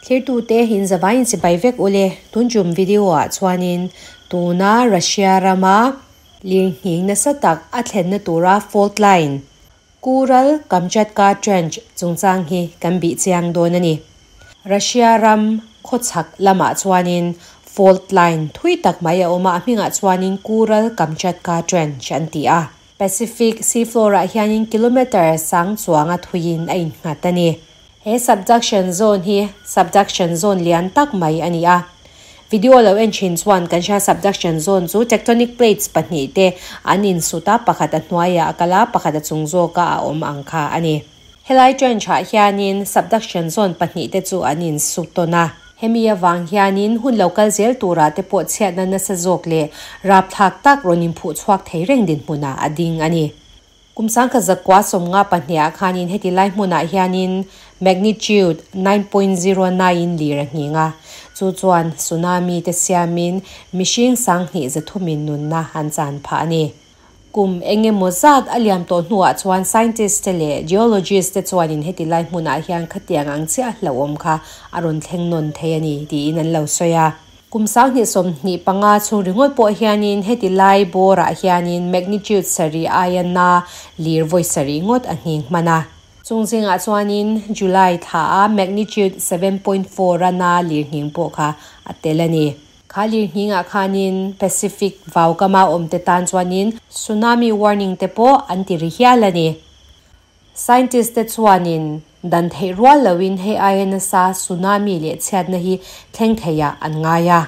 Thirtute in zawaiin chibai vek ule tun tum video ah chuanin tuna Russia rama lirnghing nasa tak a thlenna tura fault line Kural Kamchatka Trench chungchang hi kan bih chiang dawn a ni. Russia ram khawchhak lamah chuanin fault line thui tak mai a awm a, a hmingah chuanin Kural Kamchatka Trench an ti a. Pacific seafloor ah hianin kilometre sang chuanga thuiin a innghat a ni. He subduction zone hi subduction zone lian tak mai a ni a. Video lo en thin chuan kan hria subduction zone chu tectonic plates pahnih te an insut a, pakhat a hnuaiah a kal a, pakhat a chung zawka a awm ang kha a ni. Helai trench ah hianin subduction zone pahnih te chu an insut tawn a. Hemi avang hianin hun lo kal zel turah te pawh chhiatna nasa zawk leh rapthlak tak rawn inphuh chhuak thei reng dinhmunah a ding a ni. Kum sangkhat zakua sawmnga pahnih ah khanin heti lai hmunah hianin magnitude 9.09 lir a nghing a, chu chuan tsunami te siamin mihring sanghnih zathumin nunna an chan phah a ni. Kum eng emaw zat a liam tawh hnuah chuan scientist te leh geologist te chuanin heti lai hmunah hian khatiang ang chiah hlauhawm kha a rawn thleng nawn thei a ni tiin an lo sawi a. Kum 2025 chhung ringawt pawh hianin heti lai bawrah hianin magnitude sarih aia na lir vawi sarih ngawt a nghing hman a. Chung zingah chuanin July thla a magnitude 7.4 a na lir nghing pawh kha a tel a ni. Kha lir nghingah khanin Pacific vau kama awm te tan chuanin tsunami warning te pawh an ti ri hial a ni. Scientist te chuanin dan theih rual loin hei aia nasa tsunami leh chhiatna hi thleng theiah an ngai a.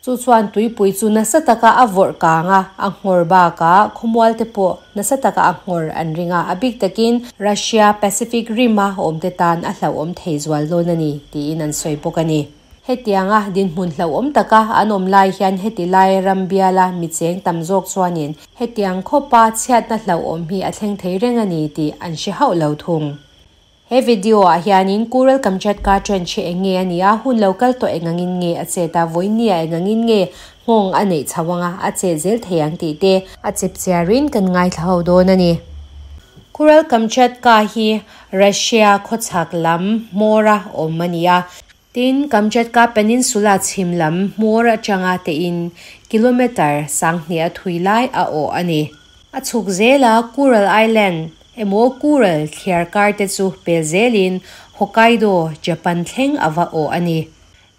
Chu chuan tuipui chu nasa taka a vawrh kang a, a nghawr bakah khawmual te pawh nasa taka a nghawr an ring a. A bik takin Russia Pacific Rim a awm te tan a hlauhawm thei zual dawn a ni tiin an sawi bawk a ni. Hetianga dinhmun hlauhawm taka an awm lai hian heti lai ram biala mi cheng tam zawk chuanin hetiang khawpa chhiatna hlauhawm hi a thleng thei reng a ni tih an hre hauh lo thung. He video ah hianin Kural Kamchatka Trench hi eng nge a ni a, hun lo kal tawh eng angin nge a chet a, vawinia eng angin nge nghawng a neih chho anga a chet zel thei ang tih te a chep chiarin kan ngaithla ho dawn a ni. Kural Kamchatka hi Russia khawchhak lam hmawra awm a ni a, tin Kamchatka Peninsula chhim lam hmawr atanga tein kilometre 2000 a thui lai a awh a ni. A chhuk zela Kural Island emaw Kural thliar kar te chu pel zelin Hokkaido, Japan thleng ava awh a ni.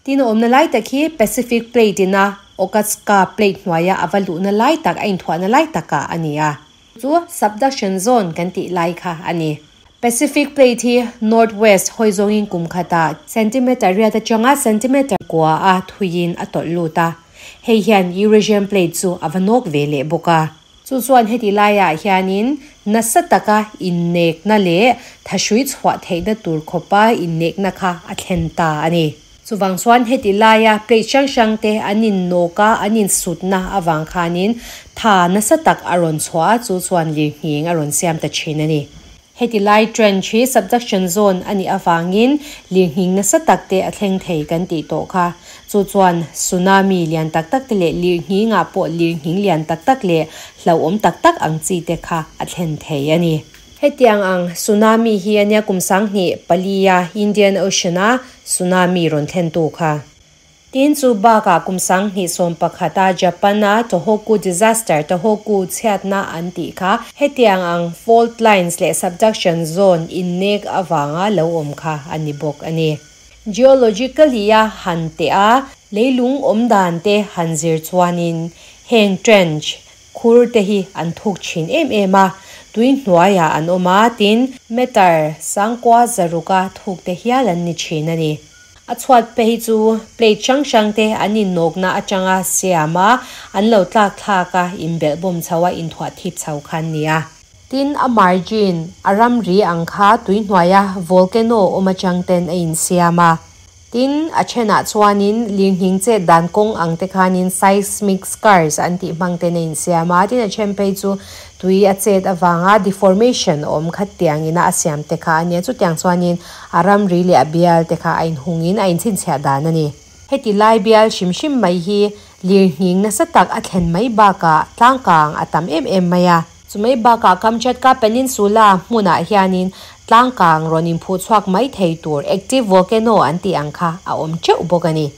Tin awmna lai tak hi Pacific Plate ina Okhotsk Plate hnuaia ava luhna lai tak a inthuahna lai takah a ni a. Chu subduction zone kan tih lai kha a ni. Pacific Plate hi northwest hawi zawngin kum khatah centimeter riat atanga centimeter kua a thuiin a tawlh lut a. Hei hian Eurasian Plate chu ava nawk ve leh bawk a. Chu chuan heti laiah hianin nasa taka innekna leh thahrui chhuah theihna tur khawpa innekna kha a thlen ta a ni. Chuvang chuan heti laia plate hrang hrang te an innawk a, an insutna avang khanin tha nasa tak a rawn chhuah a, chu chuan lirnghing a rawn siam ta thin a ni. Heti lai trench hi subduction zone a nih avangin lirnghing nasa tak te a thleng thei kan tih tawh kha. Chu chuan tsunami lian tak tak te leh lirnghingah pawh lirnghing lian tak tak leh hlauhawm tak tak ang chi te kha a thlen thei a ni. Hetiang ang tsunami hi ania kum 2004 a Indian Ocean a tsunami rawn thlen tu kha. Tin chu bakah kum 2011 a Japan a Tohoku disaster Tohoku chhiatna an tih kha hetiang ang fault lines leh subduction zone innek awanga lo awm kha a ni bawk a ni. Geologically a han te a leilung awm dan te han zir chuanin heng trench khur te hi an thuk thin em em a, tui hnuaiah an awm a, tin meter 9,600 thuk te hial an ni thin a ni. A chhuat phei chu plate hrang hrang te an innawkna atanga siam a, an lo tlak thlak a inbelh bawm chho a inthuah thip chho khan ni a. Tin a margin a ramri ang kha tui hnuaia volcano awm atang ten a insiam a. Tin a thenah chuanin lirnghing che dan kawng ang te khanin seismic scars an tih hmang ten a insiam a, tin a then phei chu tui a chet awanga deformation awm khat tiangina a siam te kha ania. Chutiang chuanin a ramri leh a bial te kha a inhungin a inchhinchhiah dan a ni. Heti lai bial hrim hrim mai hi lirnghing nasa tak a thlen mai bakah tlangkang a tam em em mai a. Chumai bakah Kamchatka Peninsula hmunah hianin tlangkang rawn inphuh chhuak mai thei tur active volcano an tih ang kha a awm teuh bawk a ni.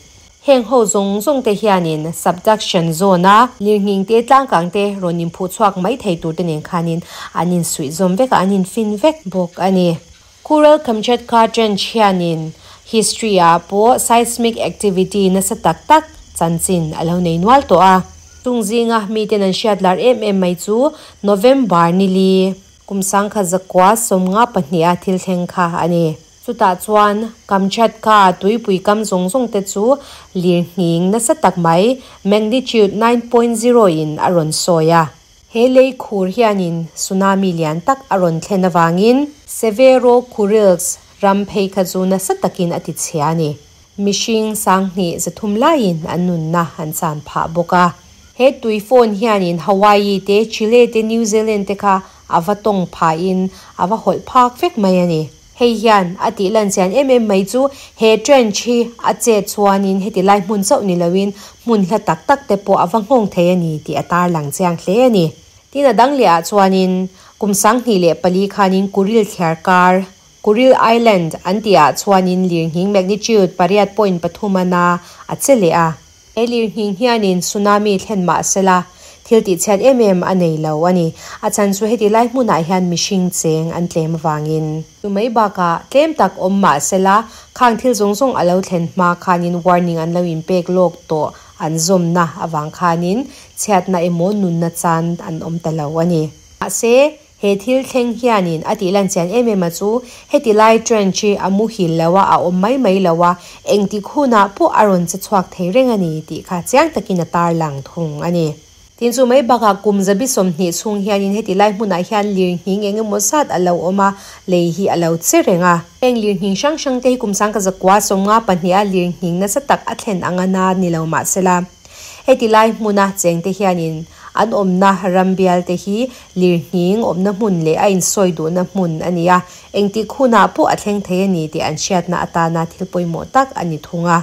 Heng ho zawng zawng te hianin subduction zone a lirnghing te tlangkang te rawn inphuh chhuak mai thei tur te nen khanin an insuih zawm vek a, an infin vek bawk a ni. Kuril Kamchatka Trench hianin history ah pawh seismic activity nasa tak tak chanchin a lo nei nual tawh a. Chung zinga miten an hriat lar em em mai chu November nili kum sangkhat zakua 52 a thil thleng kha a ni. Chutah chuan Kamchatka tuipui kam zawng zawng te chu lirnghing nasa tak mai magnitude 9.0 in a rawn sawi a. He lei khur hianin tsunami lian tak a rawn thlen avangin Severo Kurilsk ram phei kha chu nasa takin a ti chhia a ni. Mihring 2300 laiin an nunna an chan phah bawk a. He tui phone hianin Hawaii te, Chile te, New Zealand te kha a va tawng phahin a va hawlh phak vek mai a ni. Hei hian a tih lan chian em em mai chu he trench hi a chet chuanin heti lai hmun chauh ni loin hmun hla tak tak te pawh a va nghawng thei a ni tih a tarlang chiang hle a ni. Tin a dang leh ah chuanin kum 2004 khanin Kuril thliar kar Kuril Island an tih ah chuanin lirnghing magnitude 8.3 ana a che leh a. He lirnghing hianin tsunami thlen mah sela thil tih chhiat em em a nei lo a ni. A chan chu heti lai hmunah hian mihring cheng an tlem avangin. Chumai bakah tlem tak awm mah sela khang thil zawng zawng a lo thlen hma khanin warning an lo inpek lawk tawh an zawmna avang khanin chhiatna emaw nunna chan an awm ta lo a ni. Mahse, he thil thleng hianin a tih lan chian em em a chu heti lai trench hi a muhil lo a, a awm mai mai lo a, engtik hunah pawh a rawn che chhuak thei reng a ni tih kha chiang takin a tarlang thung a ni. Tin chu mai bakah kum 120 chhung hianin heti lai hmunah hian lirnghing eng emaw zat a lo awm a, lei hi a lo che reng a. Heng lirnghing hrang hrang te hi kum 1952 a lirnghing nasa tak a thlen anga na ni lo mahsela heti lai hmuna cheng te hianin an awmna ram bial te hi lirnghing awmna hmun leh a insawi duhna hmun a ni a, engtik hunah pawh a thleng thei a ni tih an hriatna atana thil pawimawh tak a ni thung a.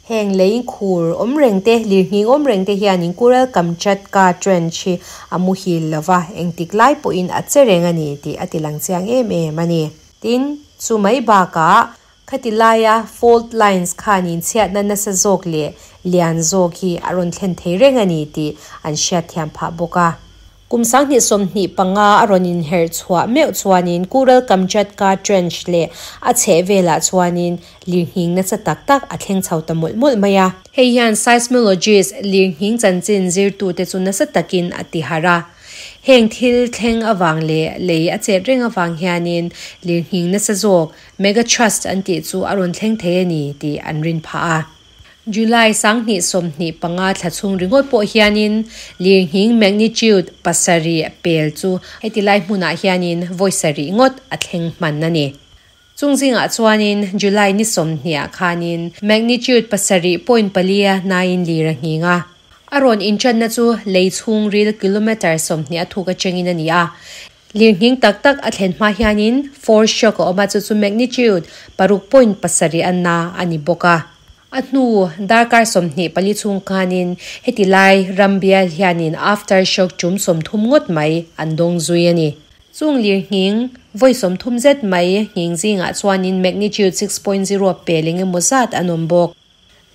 Heng lei khur awm reng te, lirnghing awm reng te hianin Kuril Kamchatka Trench hi a muhil lova, engtik lai pawhin a che reng a ni tih a tilang chiang em em a ni. Tin, chu mai bakah khati laia fault lines khanin chhiatna nasa zawk leh lian zawk hi a rawn thlen thei reng a ni tih an hriat thiam phah bawk a. Kum 2025 a rawn inherh chhuah meuh chuanin Kuril Kamchatka Trench leh a chheh velah chuanin lirnghing nasa tak tak a thleng chho ta mawlh mawlh mai a. Hei hian seismologist lirnghing chanchin zirtute chu nasa takin a ti harh a. Heng thil thleng avang leh lei a chet reng avang hianin lirnghing nasa zawk megathrust an tih chu a rawn thleng thei a ni tih an rin phah a. July 2025 thla chhung ringawt pawh hianin lirnghing magnitude 7 pel chu heti lai hmunah hianin vawi sarih ngawt a thleng hman a ni. Chung zingah chuanin July ni 20 ah khanin magnitude 7.4 a nain lir a nghing a. A rawn inchanna chu lei chhung ril kilometre 20 a thuk atangin a ni a. Lirnghing tak tak a thlen hma hianin foreshock a awm a, chu chu magnitude 6.7 a na a ni bawk a. A hnu darkar 24 chhung khanin heti lai ram bial hianin aftershock tum 30 ngawt mai an dawng zui a ni. Chung lirnghing vawi 30 zet mai nghing zingah chuanin magnitude 6.0 pel eng emaw zat an awm bawk.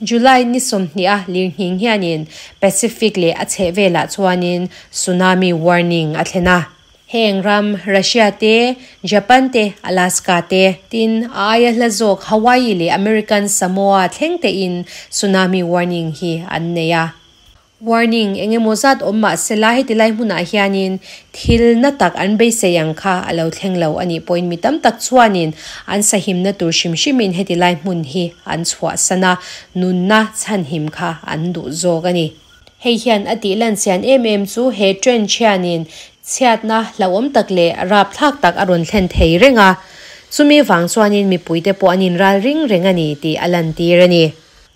July ni 20 a lirnghing hianin Pacific leh a chheh velah chuanin tsunami warning a thlen a. Heng ram Russia te, Japan te, Alaska te, tin a aia hla zawk Hawaii leh American Samoa thleng te in tsunami warning hi an nei a. Warning eng emaw zat awm mahsela heti lai hmunah hianin thil na tak an beisei ang kha a lo thleng lo a nih pawhin mi tam tak chuanin an sahimna tur hrim hrimin heti lai hmun hi an chhuah sana nunna chhanhim kha an duh zawk a ni. Hei hian a tih lan chian em em chu he trench hianin chhiatna hlauhawm tak leh rap thlak tak a rawn thlen thei reng a. Chumi wang chuanin mipuite pawh an inral ring reng a ni tih a lan tir a ni.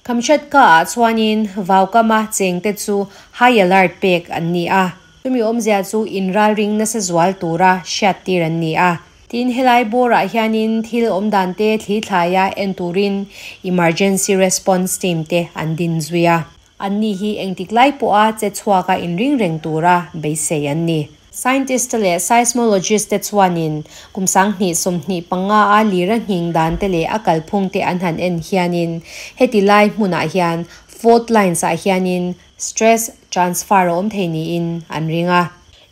Kamchatka ah chuanin vaukama chengte chu high alert pek an ni a. Chumi awmzia chu inral ring nasa zual tura hriat tir an ni a. Tin helai borah hianin thil awm dan te thli thlaia en turin emergency response team te an din zui a. An ni hi engtik lai pawh a che chhuaka in ring reng tura beisei an ni. Scientist te leh seismologist te chuanin kum 2025 a lir a nghing dan te leh a kalphung te an han en hianin heti lai hmunah hian fault lines ah hianin stress transfer a awm thei niin an ring a.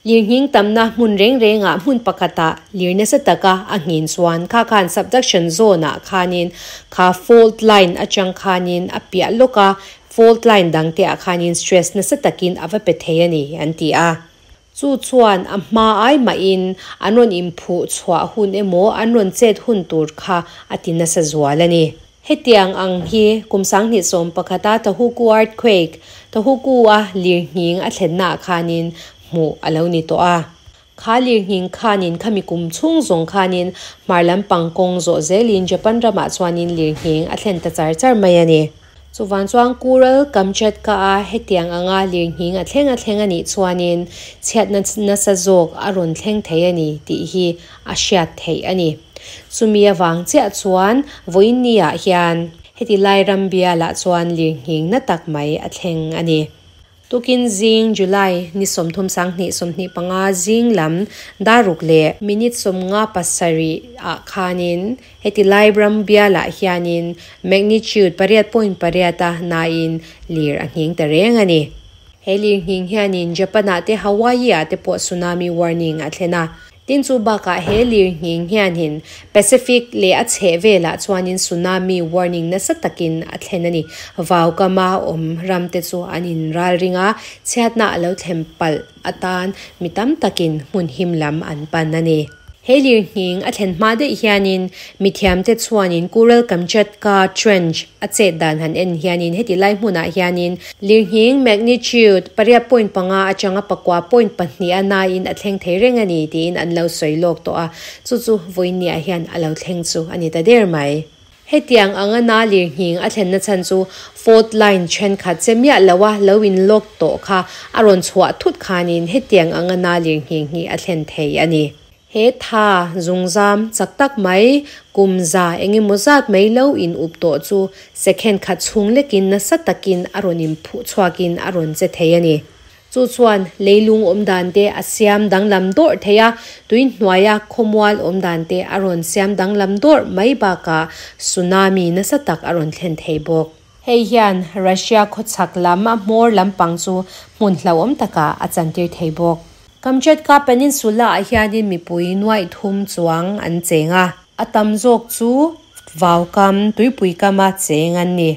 Lirnghing tamna hmun reng rengah hmun pakhatah lir nasa taka a nghin chuan kha khan subduction zone ah khanin kha fault line atang khanin a piah lawk a, fault line dang te ah khanin stress nasa takin a va pe thei a ni an ti a. Chu chuan a hma ai mahin an rawn inphuh chhuah hun emaw an rawn chet hun tur kha a ti nasa zual a ni. Hetiang ang hi kum 2011 a Tohoku earthquake, Tohoku a lirnghing a thlenna ah khanin hmuh a lo ni tawh a. Kha lirnghing khanin khami kum chhung zawng khanin hmar lampang kawng zawh zelin Japan ramah chuanin lirnghing a thlen ta char char mai a ni. Chuvang chuan Kuril Kamchatka a hetiang anga lirnghing a thleng a thleng a nih chuanin chhiatna nasa zawk a rawn thleng thei a ni tih hi a hriat theih a ni. Chumi avang chiah chuan vawiin ah hian heti lai ram bialah chuan lirnghing na tak mai a thleng a ni. Tukin zing July ni 30 2025 zing lam dar ruk leh minute 57 ah khanin heti lai ram bialah hianin magnitude 8.8 a nain lir a nghing ta reng a ni. He lir nghing hianin Japan ah te Hawaii ah te pawh tsunami warning a thlen a. Tin chu bakah he lir nghing hianin Pacific leh a chheh velah chuanin tsunami warning nasa takin a thlen a ni. Vau kama awm ram te chu an in ral ring a, chhiatna a lo thlen palh atan mi tam takin hmun him lam an pan a ni. He lir nghing a thlen hma daih hianin mithiam te chuanin Kuril Kamchatka Trench a chet dan han en hianin heti lai hmunah hianin lirnghing magnitude 8.5 atanga 9.2 a nain a thleng thei reng a ni tiin an lo sawi lawk tawh a, chu chu vawinia hian a lo thleng chu a ni ta der mai. Hetiang anga na lirnghing a thlenna chhan chu fault line thenkhat che miah lo a lo in lawk tawh kha a rawn chhuah thut khanin hetiang anga na lirnghing hi a thlen thei a ni. He tha zungzam chak tak mai kum za engemaw zat mai lo in up tawh chu second khat chhung lekin nasa takin a rawn in phuh chhuakin a rawn che thei a ni. Chu chuan leilung awm dan te a siam danglam dawrh thei a, tui hnuaia khawmual awm dan te a rawn siam danglam dawrh mai bakah tsunami nasa tak a rawn thlen thei bawk. Hei hian Russia khawchhak lam a hmawr lampang chu hmun hlauhawm takah a chantir thei bawk. Kamchatka Peninsula ah hianin mipui nuaih thum chuang an cheng a. A tam zawk chu vaukam tuipui kama cheng an ni.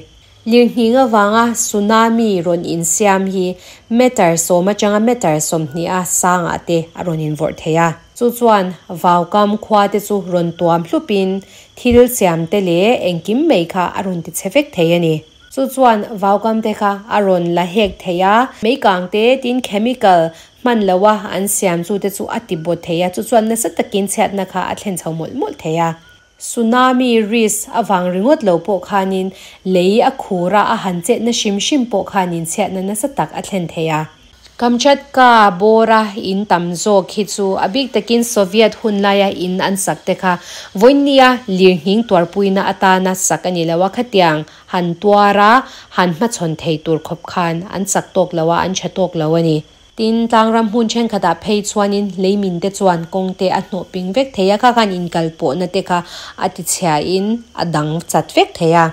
Lirnghing avanga tsunami rawn insiam hi meter 10 atanga meter 20 a sangah te a rawn invawrh thei a. Chu chuan vaukam khua te chu rawn tuam hlupin thil siam te leh engkim mai kha a rawn ti che vek thei a ni. Chu chuan vaukam te kha a rawn la hek thei a, meikang te tin chemical hman loa an siam chu te chu a ti bawt thei a, chu chuan nasa takin chhiatna kha a thlen chho mawlh mawlh thei a. Tsunami risk avang ringawt lo pawh khanin lei a khur a, a han chetna hrim hrim pawh khanin chhiatna nasa tak a thlen thei a. Kamchatka bawra in tam zawk hi chu a bik takin Soviet hun laia in an sak te kha vawinia lirnghing tuarpuina atana sak a ni lo a, khatiang han tuara han hmachhawn thei tur khawp khan an sak tawk lo a, an tha tawk lo a ni. Tin, tlangram hmun thenkhatah phei chuanin leimin te chuan kawng te a hnawh ping vek thei a, kha khan inkalpawhna te kha a tichhiain a dang chat vek thei a.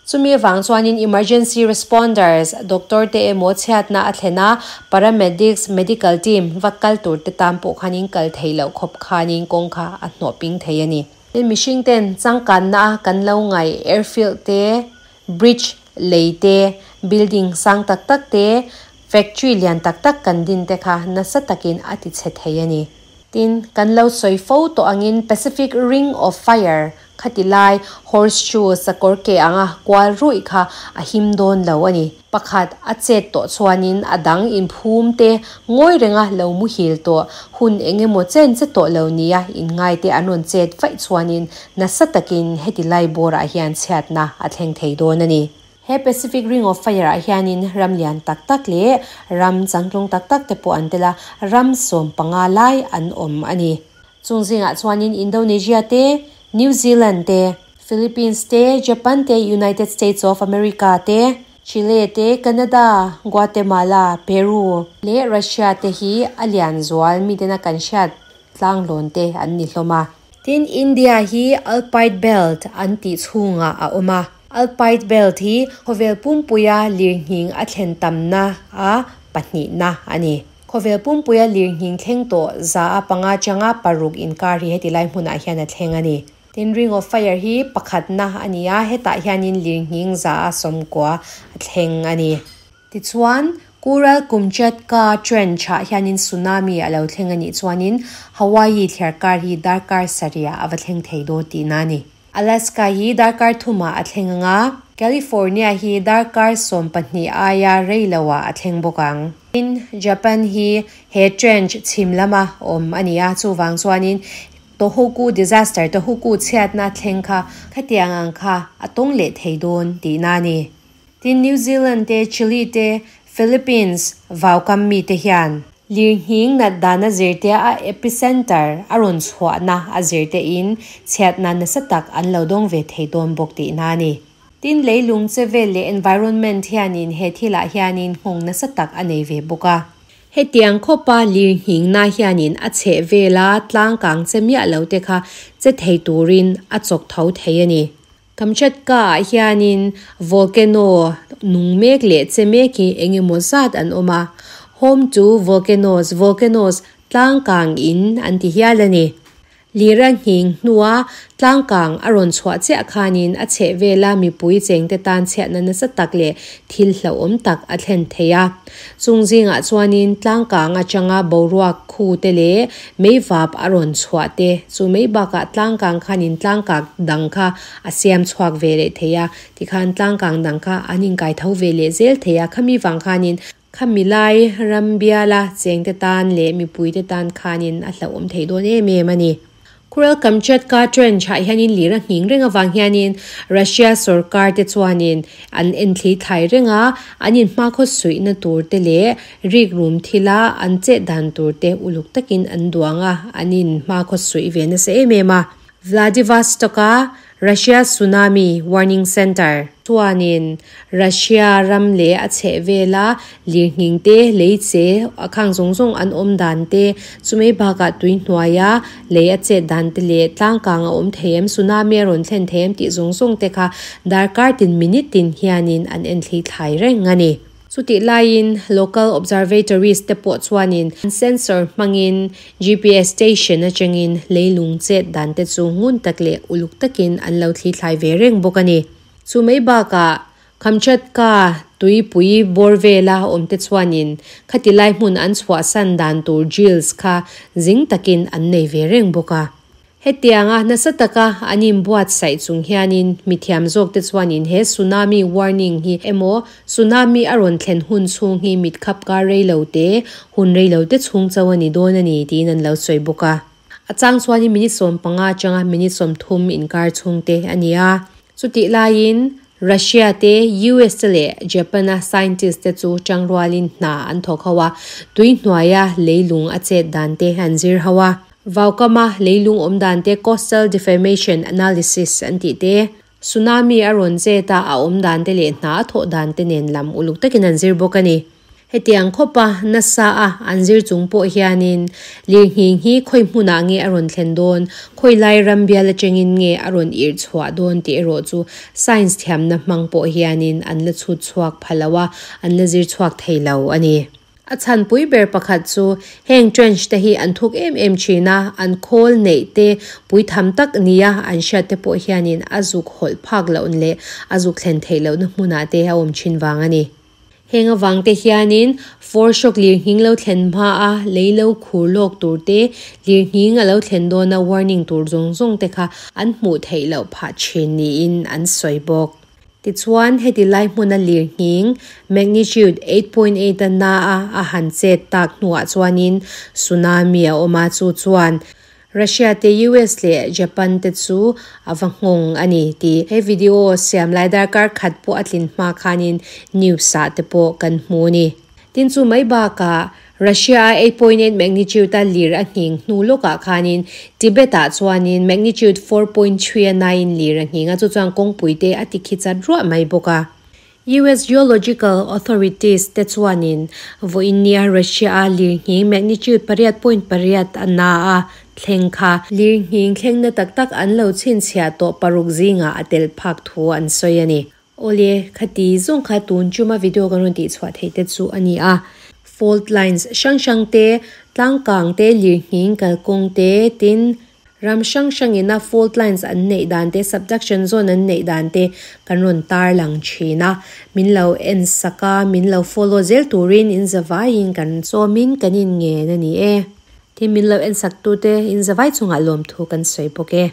Chumi avang chuanin emergency responders, doctor te emaw chhiatna a thlen a, paramedics, medical team va kal tur te tan pawh khanin kal thei loh khawp khanin kawng kha a hnawh ping thei a ni. Tin, mihring ten changkanna a kan lo ngaih airfield te, bridge lei te, building sang tak tak te, factory lian tak tak kan din te kha nasa takin a ti chhe thei a ni. Tin, kan lo sawi fo tawh angin Pacific Ring of Fire khati lai horseshoe sakawr ke anga kual ruih kha a him dawn lo a ni. Pakhat a chet tawh chuanin a dang inphum te ngawi renga lo muhil tawh hun engemaw chen che tawh lo nia inngai te an rawn chet vaih chuanin nasa takin heti lai bawrah hian chhiatna a thleng thei dawn a ni. He Pacific Ring of Fire ah hianin ram lian tak tak leh ram changtlung tak tak te pawh an tel a, ram 15 lai an awm a ni. Chung zingah chuanin Indonesia te, New Zealand te, Philippines te, Japan te, United States of America te, Chile te, Canada, Guatemala, Peru leh Russia te hi a lian zual mitena kan hriat tlanglawn te an ni hlawm a. Tin, India hi Alpide Belt an tih chhungah a awm a. Alpide Belt hi khawvel pumpuia lirnghing a thlen tamna a pahnihna a ni. Khawvel pumpuia lirnghing thleng tawh 5% atanga 6 inkar hi heti lai hmunah hian a thleng a ni. Tin, Ring of Fire hi pakhatna a ni a, hetah hianin lirnghing 90% a thleng a ni. Tichuan, Kuril Kamchatka Trench-ah hianin tsunami a lo thleng a nih chuanin Hawaii thliarkar hi darkar sarihah a va thleng thei dawn tihna a ni. Alaska hi darkar thumah a thleng ang a, California hi darkar 12 aia rei loah a thleng bawk ang. Tin, Japan hi he trench chhim lama awm a ni a, chuvang chuanin Tohoku disaster, Tohoku chhiatna thleng kha khatiang ang kha a tawng leh thei dawn tihna a ni. Tin, New Zealand te, Chile te, Philippines vaukam mi te hian lirnghing nat dana zirte a epicenter a rawn chhuahna a zirte in chhiatna nasa tak an lo dawng ve thei dawn bawk tihna a ni. Tin, leilung che vel leh environment hianin he thilah hianin nghawng nasa tak a nei ve bawk a. Hetiang khawpa lirnghing na hianin a chheh vela tlangkang che miah lo te kha che thei turin a chawk tho thei a ni. Kamchatka ah hianin volcano nung mek leh che mek hi eng emaw zat an awm a. Home to volcanoes, volcanoes tlangkang in an ti hial a ni. Lira nghing hnua tlangkang a rawn chhuah chiah khanin a chheh vela mipui chengte tan chhiatna nasa tak leh thil hlauhawm tak a thlen thei a. Chung zingah chuanin tlangkang atanga boruak khu te leh meivap a rawn chhuah te chu mai bakah tlangkang khanin tlangkang dang kha a siam chhuak ve leh thei a. Tikhan tlangkang dang kha an inkai tho ve leh zel thei a. Khami vang khanin khami lai ram biala chengte tan leh mipuite tan khanin a hlauhawm thei dawn em em a ni. Kuril Kamchatka Trench ah hianin lira nghing reng awang hianin Russia sarkar te chuanin an en thli thlai renga an in hma khaw suihna tur te leh rik rum thila an che dan tur te uluk takin an duanga an in hma khaw suih ve nasa em em a. Vladivostok-a Russia Tsunami Warning Center chuanin Russia ram leh a chheh vela lirnghing te lei che a khang zawng zawng an awm dan te chumai bakah tui hnuaia lei a chet dan te leh tlangkang a awm thei em tsunami a rawn thlen thei em tih zawng zawng te kha darkar tin minute tin hianin an en thli thlai reng a ni. Chutih laiin local observatories te pawh chuanin sensor hmangin GPS station atangin leilung chet dan te chu ngun tak leh uluk takin an lo thli thlai ve reng bawk a ni. Chumai bakah Kamchatka tuipui bawr vela awm te chuanin khati lai hmun an chhuah san dan tur drills kha zing takin an nei ve reng bawk a. Hetianga nasa taka an inbuat saih chung hianin mithiam zawk te chuanin he tsunami warning hi emaw tsunami a rawn thlen hun chhung hi mit khap kar reilo te hun reilo te chhung chaw a ni dawn a ni tiin an lo sawi bawk a. A chang chuanin minute 15 atanga minute 30 inkar chhung te a ni a. Chutih laiin Russia te US te leh Japan a scientist te chu tangrualin hna an thawk ho a, tui hnuaia leilung a chet dan te an zir ho a. Vaukama leilung awm dan te coastal deformation analysis an tih te, tsunami a rawn cheta a awm dan te leh hna a thawh dan te nen lam uluk takin an zir bawk a ni. Hetiang khawpa nasa a an zir chung pawh hianin lirnghing hi khawi hmunah nge a rawn thlen dawn, khawi lai ram bial atangin nge a rawn ir chhuah dawn tih erawh chu science thiamna hmang pawh hianin an la chhut chhuak phalo a, an la zir chhuak thei lo a ni. A chhanpui ber pakhat chu heng trench te hi an thuk em em thin a, an khawl neih te pui tham tak nia an hriat te pawh hianin a zuk hawlh phak loh leh a zuk thlen theih lohna hmunah te a awm thin vang a ni. Heng awang te hianin foreshock lirnghing lo thlen hma a leilo khur lawk tur te lirnghing a lo thlen dawna warning tur zawng zawng te kha an hmuh theih loh phah thin niin an sawi bawk. Tichuan heti lai hmuna lirnghing magnitude 8.8 a na a a han chet tak hnuah chuanin tsunami a awm a chu chuan Russia te US leh Japan te chu a va nghawng a ni tih he video siam lai darkar khat pawh a tlin hma khanin news ah te pawh kan hmu a ni. Tin chu mai bakah Russia a 8.8 magnitude a lir a nghing hnu lawkah khanin Tibet ah chuanin magnitude 4.3 a nine lir a nghing a chu chuan kawngpui te a ti khi chat ruah mai bawk a. US Geological Authorities te chuanin vawiin nia Russia a lirnghing magnitude 8.8 a na a thleng kha lirnghing thlengna tak tak an lo chhinchhiah tawh paruk zingah a tel phak thu an sawi a ni. Awle, khati zawng kha tun chuma video kan rawn tihchhuah theih te chu a ni a. Fault lines hrang hrang te, tlangkang te, lirnghing kalkawng te, tin, Ram hrang hrangina fault lines an neih dan te, subduction zone an neih dan te kan rawn tarlang thin a. Min lo en sak a, min lo follow zel turin in zavaiin kan sawmin kan inngen a ni e. Tin, min lo en sak tute in zavai chungah lawmthu kan sawi bawk e.